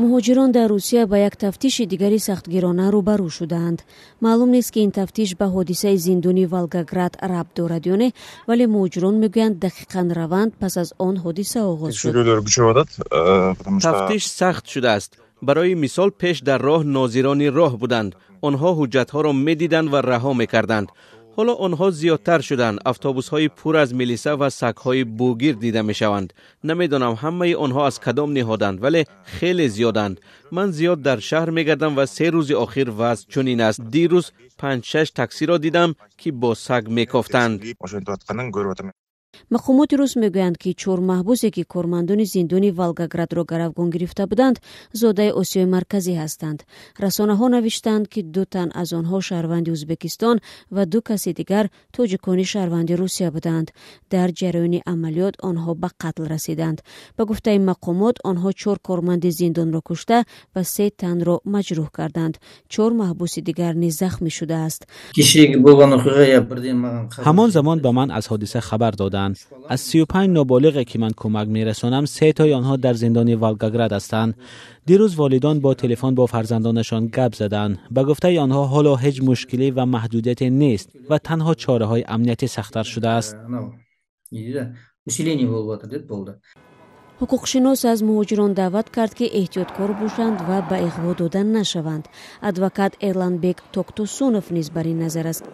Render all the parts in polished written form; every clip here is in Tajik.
Муҳоҷирон дар Русия ба як тафтиши дигари сахтгирона рӯбарӯ шудаанд. Маълум нест, ки ин тафтиш ба ҳодисаи зиндони Волгоград рабт дорад ё не, вале муҳоҷирон мегӯянд, дақиқан раванд пас аз он ҳодиса оғоз шуд. Тафтиш сахт шудааст. Барои мисол, пеш дар роҳ нозирони роҳ буданд. Онҳо ҳуҷҷатҳоро медиданд ва раҳо мекарданд. Ҳоло онҳо зиёдтар шуданд. Автобусҳои пур аз милиса ва сагҳои бугир дида мешаванд. Намедонам, ҳамаи онҳо аз кадом ниҳоданд, вале хеле зиёданд. Ман зиёд дар шаҳр мегардам ва 3 рӯзи охир вазъ чунин аст. Дирӯз панҷ-шаш таксиро дидам, ки бо саг мекофтанд. Мақомоти рус мегӯянд, ки чор маҳбусе, ки кормандони зиндони Волгоградро гаравгон гирифта буданд, зодаи Осиёи Марказӣ ҳастанд. Расонаҳо навиштаанд, ки ду тан аз онҳо шаҳрванди Ӯзбекистон ва ду каси дигар тоҷикони шаҳрванди Русия буданд. Дар ҷараёни амалиёт онҳо ба қатл расиданд. Ба гуфтаи мақомот, онҳо чор корманди зиндонро кушта ва се танро маҷрӯҳ карданд. Чор маҳбуси дигар низ захмӣ шудааст. Ҳамон замон ба ман аз ҳодиса хабар доданд. Аз 35 ноболиғе, ки ман кӯмак мерасонам, сетои онҳо дар зиндони Волгоград ҳастанд. Дирӯз волидон бо телефон бо фарзандонашон гап заданд. Ба гуфтаи онҳо, ҳоло ҳеҷ мушкилӣ ва маҳдудияте нест ва танҳо чораҳои амниятӣ сахттар шудааст. Ҳуқуқшинос аз муҳоҷирон даъват кард, ки эҳтиёткор бошанд ва ба иғво дода нашаванд. Адвокат Эрланбек Токтосунов низ бар ин назар аст.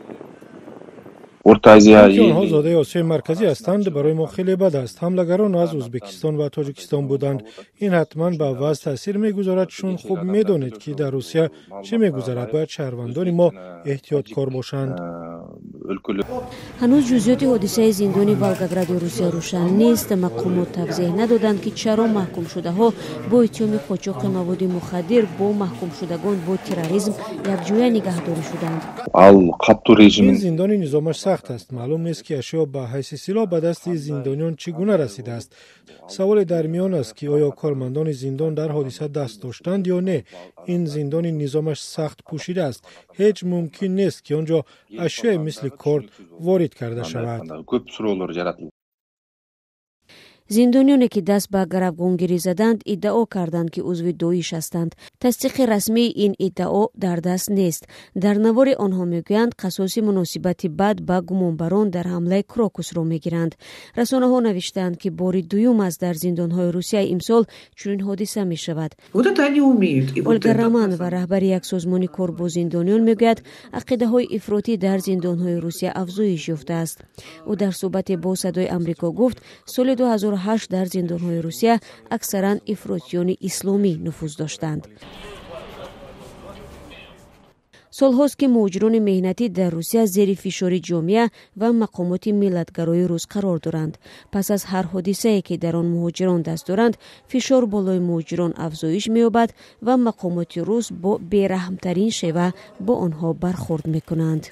Ки онҳо зодаи Осиёи Марказӣ ҳастанд, барои мо хеле бад аст. Ҳамлагарон аз Ӯзбекистон ва Тоҷикистон буданд. Ин ҳатман ба вазъ таъсир мегузорад, чун хуб медонед, ки дар Русия чӣ мегузарад. Бояд шаҳрвандони мо эҳтиёткор бошанд. Ҳанӯз ҷузъиёти ҳодисаи зиндони Волгогради Русия рӯшан нест. Мақомот тавзеҳ надоданд, ки чаро маҳкумшудаҳо бо иттиҳоми қочоқи маводи мухаддир бо маҳкумшудагон бо терроризм якҷоя нигаҳдорӣ шуданд. Ин зиндони низомаш сахт аст. Маълум нест, ки ашё ба ҳайси силоҳ ба дасти зиндониён чӣ гуна расидааст. Саволе дар миён аст, ки оё кормандони зиндон дар ҳодиса даст доштанд ё не. Ин зиндони низомаш сахт пӯшида аст. Ҳеҷ мумкин нест, ки он ҷо ашёе мисли корд ворид карда шавад. Зиндониёне, ки даст ба гаравгонгирӣ заданд, иддао карданд, ки узви Доиш ҳастанд. Тасдиқи расмии ин иддао дар даст нест. Дар навори онҳо мегӯянд, қасоси муносибати бад ба гумонбарон дар ҳамлаи Крокусро мегиранд. Расонаҳо навиштаанд, ки бори дуюм аст дар зиндонҳои Русия имсол чунин ҳодиса мешавад. Ольга Романова, раҳбари як созмони кор бо зиндониён, мегӯяд, ақидаҳои ифротӣ дар зиндонҳои Русия афзоиш ёфтааст. Ӯ дар суҳбате бо Садои Амрико гуфт, соли 2008 дар зиндонҳои Русия аксаран ифротиёни исломӣ нуфуз доштанд. Солҳост, ки муҳоҷирони меҳнатӣ дар Русия зери фишори ҷомеа ва мақомоти миллатгарои рус қарор доранд. Пас аз ҳар ҳодисае, ки дар он муҳоҷирон даст доранд, фишор болои муҳоҷирон афзоиш меёбад ва мақомоти рус бо бераҳмтарин шева бо онҳо бархӯрд мекунанд.